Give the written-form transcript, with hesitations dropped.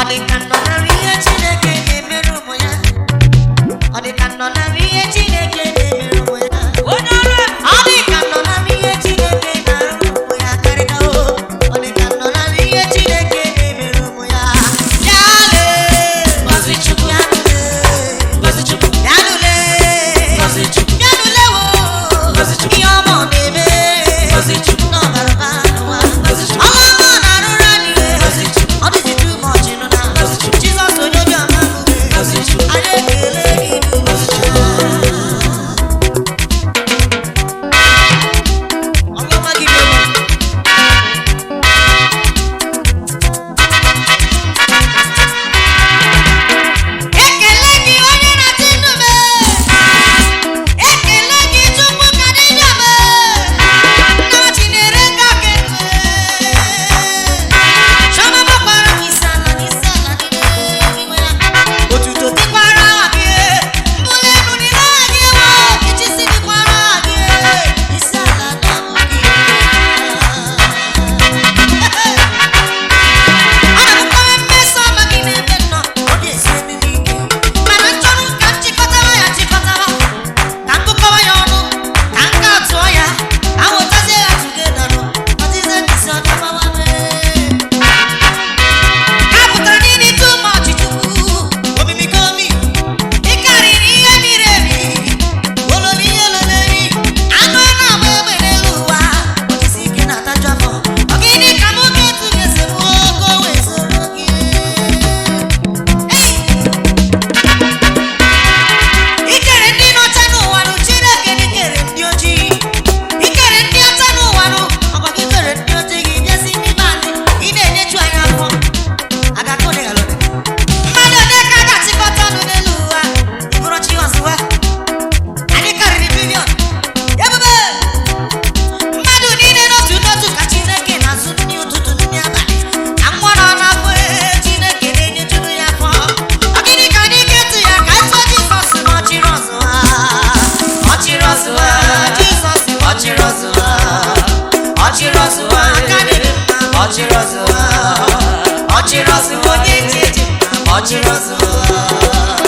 Ọ dị ka nọ narị ihe Chineke na-emere ụmụ ya. Ọ dị ka nọ narị ihe Chineke na-emere ụmụ ya. Onye ọrụ ebube. Ọ dị ka nọ narị ihe Chineke na-arụ ụmụ ya karịka o. Ọ dị ka nọ narị ihe Chineke na-emere ụmụ ya. Ya lee. Ngọzi Chukwu. Ya nụle. Ngọzi Chukwu. Ya nụle. Ngọzi Chukwu. Ya nụle wo. Ngọzi Chukwu. Ihe ọma ọ na-eme. Ngọzi Chukwu. N'ọbara ụba n'ụwa. Ngọzi Chukwu. Ọma ọma ọ na-arụrụ anyị. Ngọzi Chukwu. Ọ dịzi too much nụ na. Ngọzi Chukwu. Jizọs onye obiọma bụ. Ngọzi Chukwu. Anyị ekele gị n'ụwa. Ngọzi Chukwu. Ọlụọma gị dị egwu. Ekele gị onye na-atị ndụ m. Ekele gị Chukwu ka dị ndụ m. Nna Chinyere ka kele. Chiọma gbakwara m isi ala n'isi ala n'ime ya. Otuto dịkwara gị. Mbuli elu dịrị gị ewo. Ịchịisi dịkwara gị. Isi ala na gị. Ọ na-abụkwa mmeso ọma gị n'ebe m nọ, ọ ga-esi eme m ike. Mana m chọrọ ka m chịkọtawa ya chịkọtawa, ka m gụkọwa ya ọnụ, ka m ga tụọ ya, ka m wetazie ya together nụ, ọ dịzie ka isi ọ dọbawa m. Ka pụtara n'ịdị too much Chukwu, omimi ka omi, ị karịrị ihe miri emi, ololo ihe ololori, anụ a na-agba egbe n'elu ụwa, ojisi ike na-ataju afọ. Ọ gịnị ka mụ ga-etu ga-esi mụ ogo wee soro gị? Hey! Ikere ndị nọcha n'ụwa nụ, Chineke gị kere ndị ojii. Ikere ndị ọcha n'ụwa nụ, ọkwa gị kere ndị ojii gị bịazi n'ime anyị, ị na-enyeju anyị afọ. Agakọ dị alọ dị. Mmadụ ole ka a ga-achịkọta ọnụ n'elu ụwa? Ị bụrụ chi ọzụwa. Anyị karịrị bilion. Ebube! Mmadụ niile n'otu n'otu ka Chineke na-azụ nri ụtụtụ nri abalị. Ka nwa nọ n'afọ ee, Chineke na-enyejuru ya afọ. Ọ gịnị ka anyị ga-etu ya ka tụọ Jizọs na ọchịrị ọzụwa? Ọchịrị ọzụwa, Jizọs Ọchịrị ọzụwa. Ọchịrị ọzụwa. aka na-eme mma. Ọchịrị ọzụwa. Ọchịrị ọzụwa. Onye ji eji mma. Ọchịrị ọzụwa.